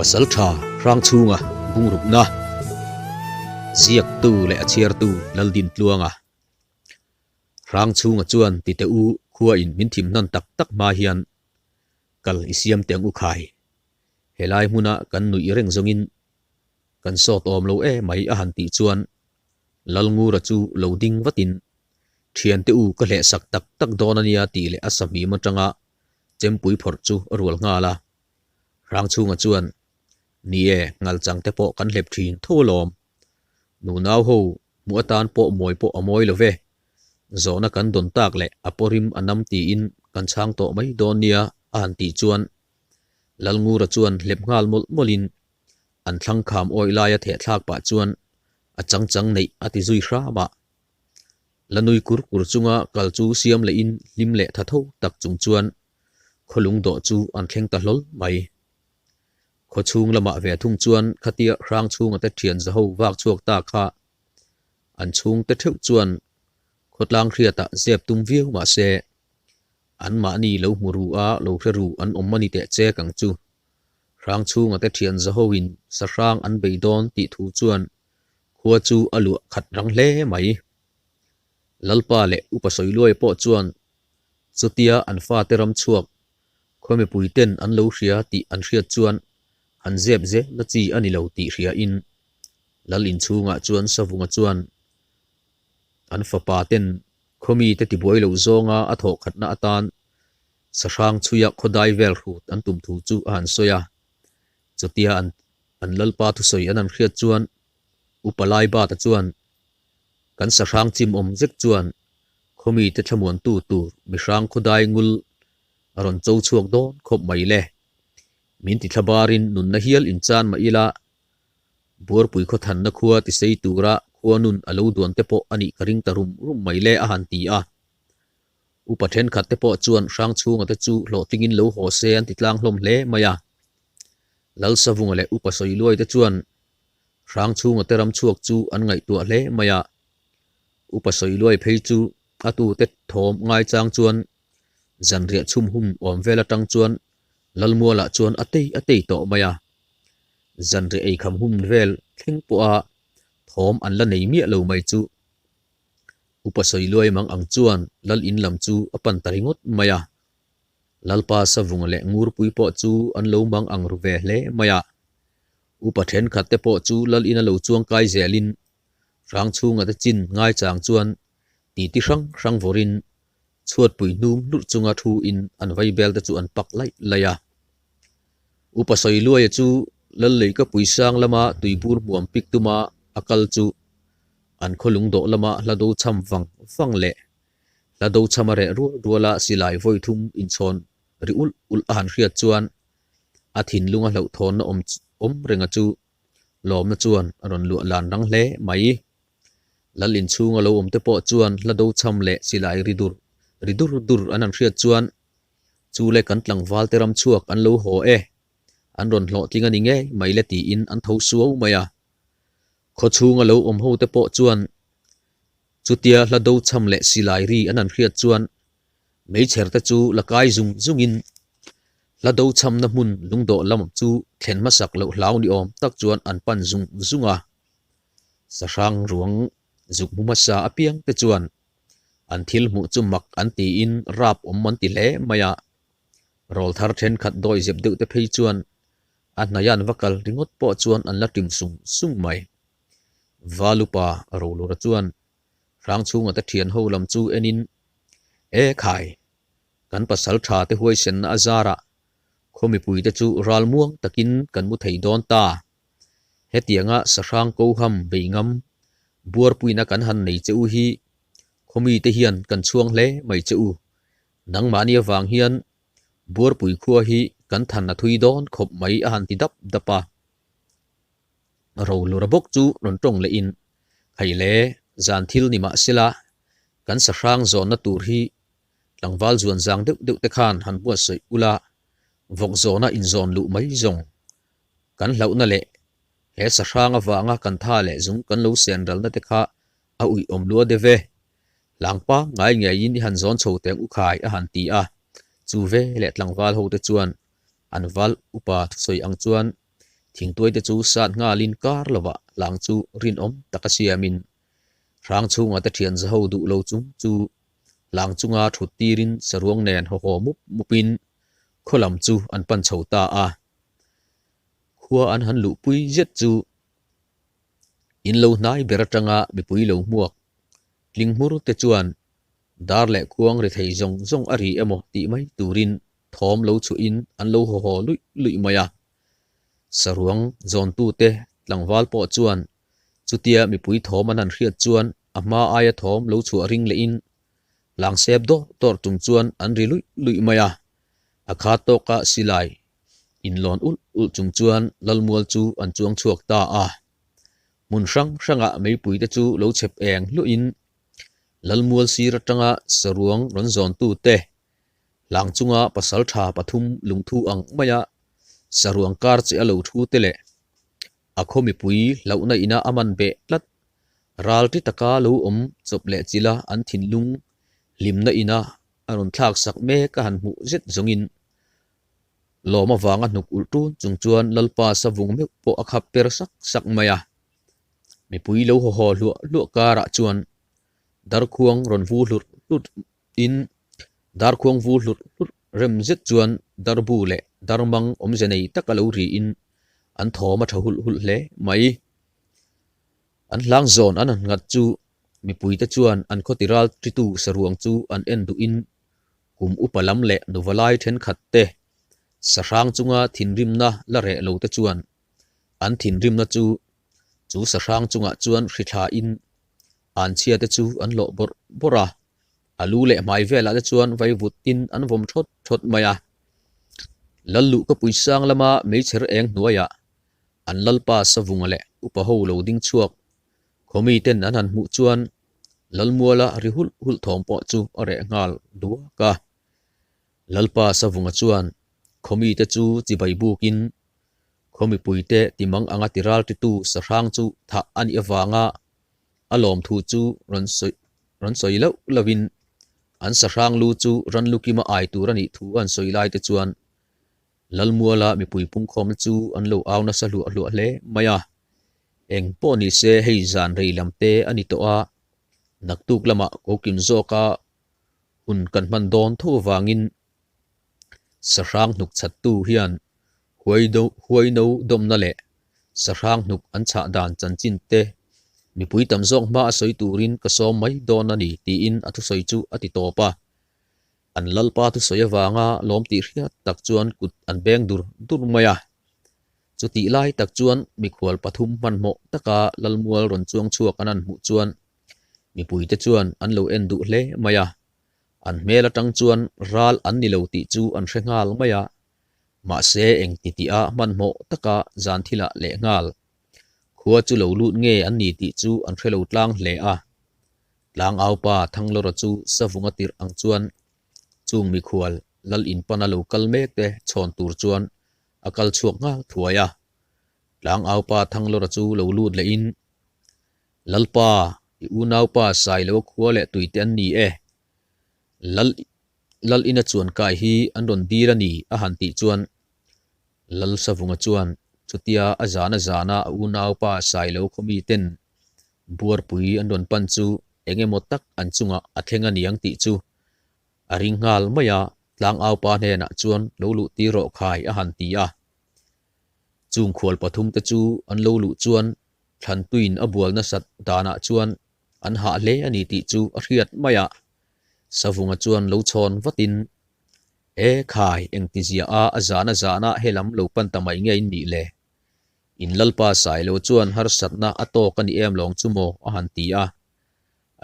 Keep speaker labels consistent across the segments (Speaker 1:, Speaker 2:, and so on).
Speaker 1: Pasaltha Hrangchhunga bungrukna ziaktu leh a chhiartu Laldintluanga Hrangchhunga chuan ti teh u khua in min thim hnan tak tak hma hian kal i siam teh ang u khai. Helai hmuna kan nuih reng zawngin kan sawt awm lo e mai a han tih chuan Lalngura chu lo ding vatin Thiante u ka hlehsak tak tak dawn a nia tih leh a sahmim atanga chempui phawrh chu a rual nghal a. Hrangchhunga chuan, Ni e, ngalchang te pawh kan hlep thin tho alawm. Nunau ho hmuh atan pawh mawi pawh a mawi lo ve. Zawhna kan dawn tak leh a pawrim a nam tiin kan chhang tawh mai dawn nia a han tih chuan Lalngura chuan hlep nghal mawlh mawlhin an thlang kham awih laia thehthlak pah chuan a chang chang neih a ti zui hram a. La nui kur kur chunga kal chu siam lehin hlim leh tha tho tak chung chuan khawlung dawh chu an thleng ta hlawl mai. Khaw chhung lamah ve thung chuan khatia hrang chhunga te thian zaho vak chhuak ta kha an chhungte theuh chuan khawtlang hriatah zep tum viau mah se anmahni lo hmu ru a lo hre ru an awm a ni teh chek ang chu. Hrang chhunga te thian zahoin sahrang an bei dawn tih thu chuan Khua chu a luah khat rang hle mai. Lalpa leh Upa Sawiluaia pawh chuan chutia an fate ram chhuak khaw mipui ten an lo hria tih an hriat chuan han zep zel na chi a ni lo tih hriain Lal inchhungah chuan Savunga chuan an fapa ten khaw mite tibuai lo zawnga a thawh khatna atan sahrang chhuia khawdai vel hrut an tum thu chu a han sawi a. Chutia an An Lalpa thusawi an han hriat chuan Upa Laibata chuan, Kan sahrang chim awm zek chuan khawmite thlamuantu tur mihrang khawdai ngul a rawn cho chhuak dawn khawp mai le. Min ti thla barin nunna hial inchan mah ila, Buarpui khawthanna khua tisei tura khua nun a lo duan te pawh a nih ka ring ta rum rum mai le a han ti a. Upa thenkhat te pawh chuan Hrangchhunga te chu hlawhtlingin lo haw se an ti tlang hlawm hle mai a. Lalsavunga leh Upa Sawiluai te chuan Hrangchhunga te ram chhuak chu an ngaihtuah hle mai a. Upa Sawiluai phei chu a tute thawm ngaichang chuan zanriah chhum hum awm vel atang chuan Lalmualah chuan a tei a tei tawh mai a. Zanriah eikham hum vel thleng pawha thawm an la nei miah lo mai chu Upa Sawiluai mang ang chuan Lal in lam chu a pan ta ringawt mai a. Lalpa Savunga leh Ngurpui pawh chu an lo mang ang ru ve hle mai a. Upa thenkhat te pawh chu Lal in a lo chuang kai zelin Hrangchhunga te chin ngaichang chuan titi hrang hrang vawrin chhuatpui hnum hlurh chunga thu in an vaibel te chu an pak laih laih a. Upa Sawiluaia chu Lal Leikapui sang lama tuibur hmuam pik tuma a kal chu an khawlung dawh lama hla do cham vang vang leh hla do cham a reh rual rual a silai vawi thum inchhawn ri ulh ulh a han hriat chuan a thinlung a hlauhthawnna awm awm renga chu lawmna chuan a rawn luah lan rang hle mai. Lal inchhung a lo awm te pawh chuan hla do cham leh silai ri dur ri dur dur an han hriat chuan chu le kan tlangval te ram chhuak an lo haw e, an rawn hlawhtling a ni ngei mai le tiin an tho suau mai a. Khaw chhunga lo awm ho te pawh chuan chutia hla do cham leh silai ri an han hriat chuan meichher te chu la kai zung zungin hla do chamna hmun lungdawh lam chu thlen hmasak loh hlau ni awm tak chuan an pan zung zung a. Sahrang ruang zuk hmu hmasa apiang te chuan an thil hmuh chu mak an tiin rap awm an ti hle mai a. Rawlthar thenkhat dawihzep deuh te phei chuan A hnaiah an va kal ringawt pawh chuan an la ṭim sung sung mai. Valupa Rolura chuan Hrangchhunga te ṭhian ho lam chu enin, E khai! Kan pasal ṭha te huaisenna a zarah khaw mipuite chu ral muang takin kan mu thei dawn ta. Hetianga sahrang koham beingam buarpuina kan han nei che u hi khaw mite hian kan chhuang hle mai che u. Nangmahni avang hian Buarpui khua hi kan than a thui dawn khawp mai a han ti dap dap a. Rolura bawk chu rawn tawng lehin, Hei le, zan thil ni mah sela, kan sahrang zawnna tur hi tlangval zuan zang deuh deuh te khan han buatsaih ula, vawk zawna inzawn luh mai zawng kan hlauhna leh he sahrang avanga kan tha leh zung kan lo sen ralna te kha a uih awm lua deuh e. Hlangpa ngai ngeiin i han zawn chho teng u khai a han ti a, chu ve leh tlangval ho te chuan an val upa thusawi ang chuan Thingtuaite chu sat nghalin kar lovah hlang chu rinawm taka siamin Hrangchhunga te thian zaho duh lo chung chu hlang chunga thut tirin saruang nen haw haw mup mupin khaw lam chu an pan chho ta a. Khua an han luhpui zet chu in lo hnai ber atanga mipui lo hmuak tling hmur te chuan dar leh khuang ri thei zawng zawng a ri emaw tih mai turin thawm lo chhuahin an lo haw haw luih luih mai a. Saruang zawntute tlangval pawh chuan chutia mipui thawm an han hriat chuan a hma aia thawm lo chhuah ring lehin hlang sep dawr dawr chung chuan an ri luih luih mai a. A khat tawka silai inlawn ulh ulh chung chuan Lalmual chu an chuang chhuak ta a. Hmun hrang hrangah meipuite chu lo chhep eng hluahin Lalmual sir atanga saruang rawn zawntute Hlang chunga pasaltha pathum lungthu ang maia saruang kar che a lo thu te leh a khaw mipui hlauhna ina a man beh tlat ral ti taka lo awm chawp leh chila an thinlung hlimna ina a rawn thlak sak mek a han hmuh zet zawngin lawm avanga hnuk ulh tun chung chuan Lalpa savung meuh pawh a khap per sak sak mai a. Mipui lo haw haw hluah hluah karah chuan darkhuang rawn vu hlurh hlurh Tin, darkhuang vu hlurh hlurh rem zet chuan darbu leh darmang awmze nei taka lo riin an thawm a tha hulh hulh hle mai. An hlang zawn an han nghat chu mipuite chuan an khawti ral titu saruang chu an en duhin kum upa lam leh nuvalai thenkhat te sahrang chunga thinrimna la reh lo te chuan an thinrimna chu chu sahrang chungah chuan hrithlain anchhia te chu an lawh bawrh bawrh a. A lu leh hmai velah te chuan vai vut in an vawm thawt thawt mai a. Lal luh ka pui sang lama meichher eng hnuaiah an lalpa Savunga leh upa ho lo ding chhuak khawmi ten an han hmuh chuan Lalmuala ri hulh hulh thawm pawh chu a reh nghal duak a. Lalpa Savunga chuan khawmi te chu chibai bukin khaw mipuite timang anga tiral titu sahrang chu thah a nih avanga A lawmthu chu rawn sawi rawn sawi loh lohin an sahrang lu chu ran lu kima ai tur a nih thu an sawi lai te chuan Lalmuala mipui pungkhawmna chu an lo au nasa hluah hluah hle mai a. Eng pawh ni se hei zan rei lam te a ni tawh a, naktuk lamah ko kim zawka hun kan hman dawn tho avangin Sahrang hnuk chhattu hian huaino dawmna leh sahrang hnuk an chhah dan chanchin te mipui tam zawk hma a sawi turin ka sawm mai dawn a ni tiin a thusawi chu a ti tawp a. An lalpa thusawi avanga lawm tih hriat tak chuan kut an beng dur dur mai a. Chutih lai tak chuan mikhual pathum hmanhmawh taka lalmual rawn chuang chhuak an han hmuh chuan mipuite chuan an lo en duh hle mai a. An hmel atang chuan ral an ni lo tih chu an hre nghal mai a, mahse eng ti tih a hmanhmawh taka zan thilah leh nghal. Khua chu lo lut nge an ni tih chu an hre lo tlang hle a. Tlangaupa Thanglawra chu savunga tirh ang chuan chung mikhual lal inpana lo kal mek te chhawn tur chuan a kal chhuak nghal thuai a. Tlangaupa Thanglawra chu lo lut lehin, Lalpa, i unaupa Sailoa khua leh tuite an ni e. Lal Lal ina chuan kai hi an rawn dil a ni a han tih chuan Lal Savunga chuan chutia a zana zana a unaupa Sailo khaw miten buarpui an rawn pan chu eng emaw tak an chungah a thleng a niang tih chu a ring nghal mai a, tlangaupa hnenah chuan lo luh tir rawh khai a han ti a. Chung khual pathum te chu an lo luh chuan Thlantuiin a bual nasat danah chuan an hah hle a ni tih chu a hriat mai a. Savunga chuan lo chhawn vatin, E khai, engtizia a a zana zana helam lo pan ta mai nge in nih le? In Lalpa Sailo chuan harsatna a tawk a ni em lawng chu maw? a han ti a.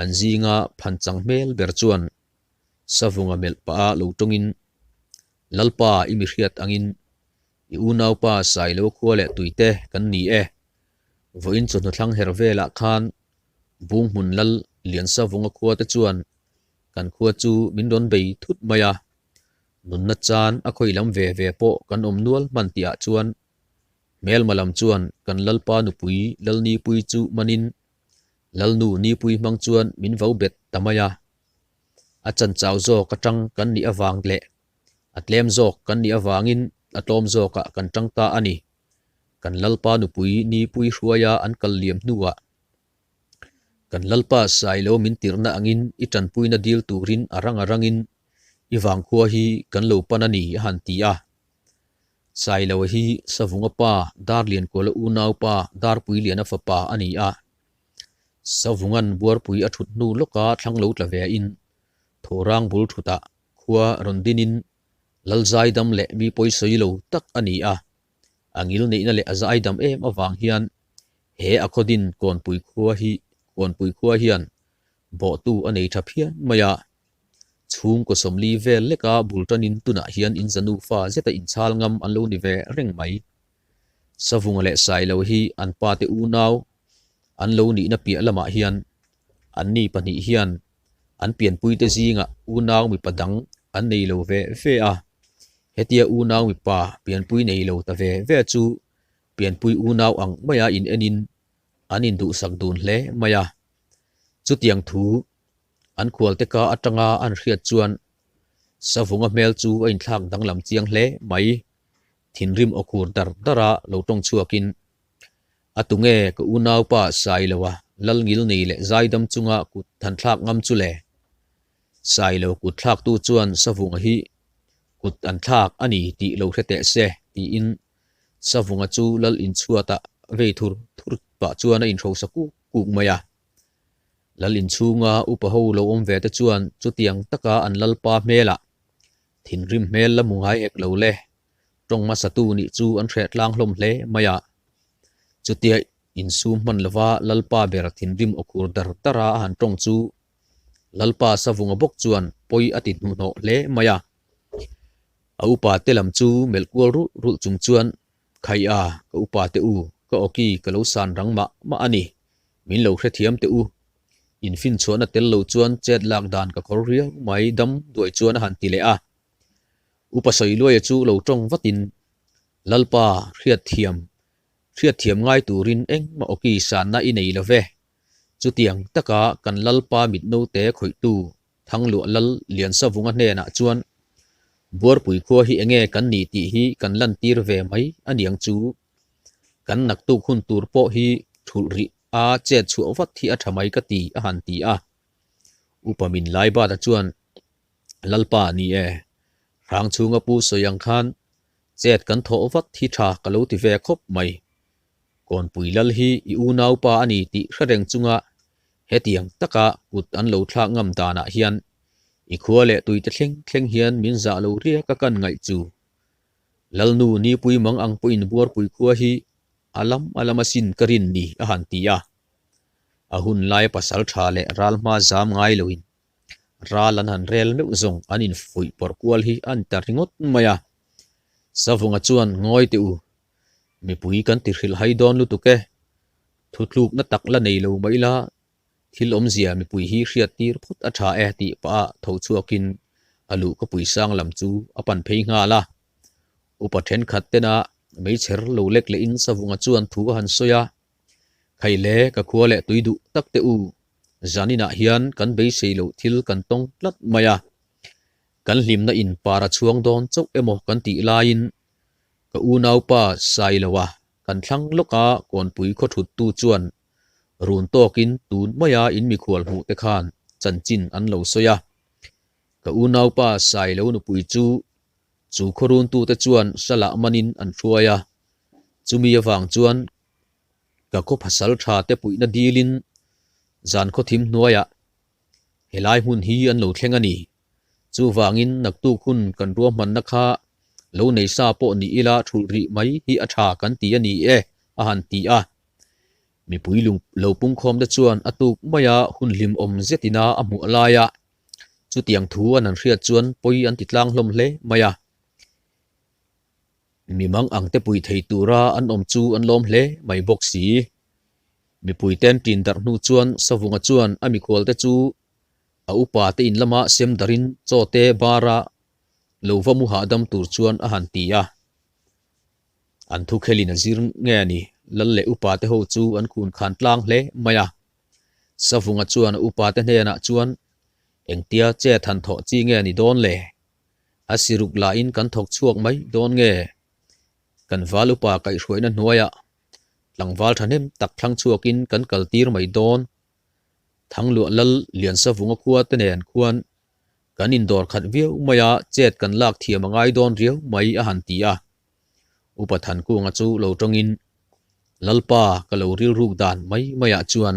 Speaker 1: An zinga phanchang hmel ber chuan Savunga melh pah a lo tawngin, Lalpa i mi hriat angin I unaupa Sailo khua leh tuite kan ni e. Vawiin chawhnu thlang her velah khan Bunghmun Lal Liansavunga khua te chuan kan khua chu min rawn bei thut mai a. Nunna chan a khawi lam ve ve pawh kan awm nual hman tihah chuan hmelma lam chuan kan Lalpa nupui Lalnipui chu manin Lalnu Nipui hmang chuan min vo bet ta mai a. A chanchau zawk atang kan nih avang leh A tlem zawk kan nih avangin a tlawm zawkah kan tang ta a ni. Kan Lalpa nupui Nipui hruaia an kal liam hnuah kan Lalpa Sailo min tirhna angin i tanpuina dil turin a rang a rangin i vangkhua hi kan lo pan a ni a han ti a. Sailo hi Savunga pa Darliankuala unaupa Darpuiliana fapa a ni a. Savungan buarpui a thut hnu lawka thlang lo tla ve in Thawhrang bul thutah khua rawn dinin Lal zaidam leh mi pawisawi lo tak a ni a. A ngil neihna leh a zaidam em avang hian he a khawdin Kawnpui khua hi Kawnpui khua hian bawhtu a nei tha phian mai a. Chhungkaw sawmli vel leka bul tanin tunah hian in za nufa zeta inchhal ngam an lo ni ve reng mai. Savunga leh Sailo hi an pate unau an lo nihna piah lamah hian anni pahnih hian an pianpuite zingah unau mipa dang an nei lo ve ve a. Hetia unau mipa pianpui nei lo ta ve ve chu pianpui unau ang maia in enin an induhsak dun hle mai a. Chutiang thu an khualte ka atanga an hriat chuan Savunga hmel chu a inthlak danglam chiang hle mai. Thinrim aw khur dar dara lo tawng chhuakin, A tunge ka unaupa Sailoa Lalngilnei leh Zaidam chunga kut than thlak ngam chu le? Sailo kut thlaktu chuan Savunga hi kut an thlak a ni tih lo hre teh se, tiin Savunga chu Lal inchhuatah vei thur thur pah chuan a inhrosa kuk kuk mai a. Lal inchhunga upa ho lo awm ve te chuan chutiang taka an Lalpa hmelah Thinrim hmel la hmu ngai hek lo le, tawng hmasatu nih chu an hreh tlang hlawm hle mai a. Chutia insum hman lova Lalpa ber thinrim aw khur dar dar a a han tawng chu Lalpa Savunga bawk chuan pawi a ti hnuhnawh hle mai a. A upa te lam chu melh kual rulh rulh chung chuan Khai a, ka upa te u, ka awki ka lo san rang mah mah a ni. Min lo hrethiam teh u. Infinchhuahna tel lo chuan chet lak dan ka khawr riau mai dam duai chuan a han ti leh a. Upa Sawiluaia chu lo tawng vatin, Lalpa, hriatthiam, hriatthiam ngai turin engmah awki sanna i nei lo ve. Chutiang taka kan Lalpa mitnote khawihtu Thangluah Lal Liansavunga hnenah chuan, Buarpui khua hi enge kan ni tih hi kan lantir ve mai a niang chu. Kan naktuk hun tur pawh hi thulh rih a chet chhuah vat hi a tha mai ka ti a han ti a. Upa min Laibata chuan, Lalpa ni e, hrang chhunga pu sawi ang khan chet kan thawh vat hi tha ka lo ti ve khawp mai. Kawnpui Lal hi i unaupa a ni tih hre reng chunga Hetiang taka kut an lo thlak ngam danah hian i khua leh tuite thleng thleng hian min zah lo riak a kan ngaih chu. Lalnu Nipui mang ang pawhin Buarpui khua hi a lam a lam asin ka rin ni a han ti a. A hun laia pasal tha leh ral hma zam ngai loin ral an han rel meuh zawng an infuih pawrh kual hi a ni ta ringawt mai a. Savunga chuan ngawi teh u, mipui kan ti hrilh hai dawn lutuk e, Thutlukna tak la nei lo mai la, thil awmzia mipui hi hriat tir phawt a tha e tih pah a tho chhuakin a luh ka pui sang lam chu a pan phei nghal a. Upa thenkhat tena meichher lo lek lehin Savunga chuan thu a han sawi a, Khaile ka khua leh tui duh tak te u, zaninah hian kan beisei loh thil kan tawng tlat mai a, kan hlimna in par a chhuang dawn chauh emaw kan tih laiin ka unaupa Sailoa Kan thlang lawka Kawnpui khaw thuttu chuan run tawkin tun maia in mikhual hmuh te khan chanchin an lo sawi a. Ka unaupa Sailo nupui chu chu khaw runtute chuan salah manin an hruai a. Chumi avang chuan ka khaw pasal tha te puihna dilin zan khaw thim hnuaiah helai hmun hi an lo thleng a ni. Chuvangin naktuk hun kan ruahmanna kha lo nei sa pawh ni ila thulh rih mai hi a tha kan ti a ni e, a han ti a. Mipui lung lo pungkhawm te chuan a tuk maia hun hlimawm zetina a hmuh laia chutiang thu an han hriat chuan pawi an ti tlang hlawm hle mai a. Mi mang ang te pui thei tura an awm chu an lawm hle mai bawk si. Mipui ten tin darh hnu chuan Savunga chuan a mikhual te chu A upa te in lama sem darin chaw te bara lo va mu hahdam tur chuan a han ti a. An thu khelin a zir nge a ni, Lal leh upa te ho chu an khun khan tlang hle mai a. Savunga chuan a upa te hnenah chuan, Engtia che than thawh chi nge ni dawn le? A siruk lahin kan thawk chhuak mai dawn nge? Kan val upa kaihhruaina hnuaiah tlangval thahnem tak thlang chhuakin kan kal tir mai dawn. Thangluah Lal Liansavunga khua te nen khuan kan indawr khat viau mai a, chet kan lak thiam a ngai dawn riau mai a han ti a. Upa Thankunga chu lo tawngin, Lalpa ka lo rilruk dan mai maiah chuan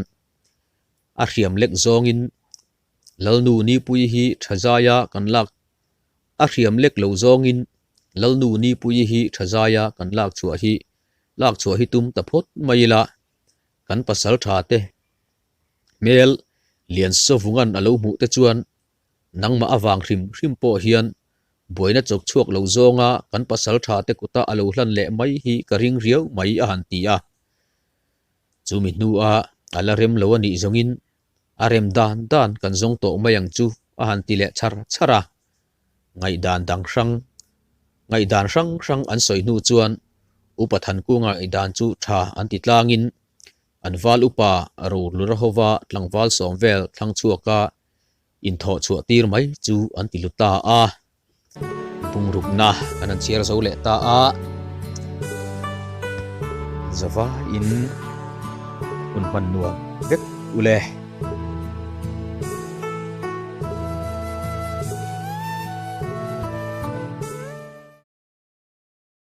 Speaker 1: a hriam lek zawngin Lalnu Nipuii hi tha zaia kan lak a hriam lek lo zawngin Lalnu Nipuii hi tha zaia kan lak chhuah hi lak chhuah hi tum ta phawt mai ila kan pasal tha te hmel lian sawvungan a lo hmuh te chuan nangmah avang hrim hrim pawh hian buaina chawk chhuak lo zawnga kan pasal tha te kuta a lo hlan leh mai hi ka ring riau mai a han ti a. Chumi hnua a la rem lo a nih zawngin a rem dan dan kan zawng tawh mai ang chu a han ti leh chhar chhar a. Ngaihdan dang hrang ngaihdan hrang hrang an sawi hnu chuan Upa Thankunga ngaihdan chu tha an ti tlangin an val upa Rorlura hova tlangval sawm vel thlang chhuaka inthawh chhuah tir mai chu an ti lu ta a. Bungrukna kan han chhiar zo leh ta a, zavaiin hun hman nuam vek u le.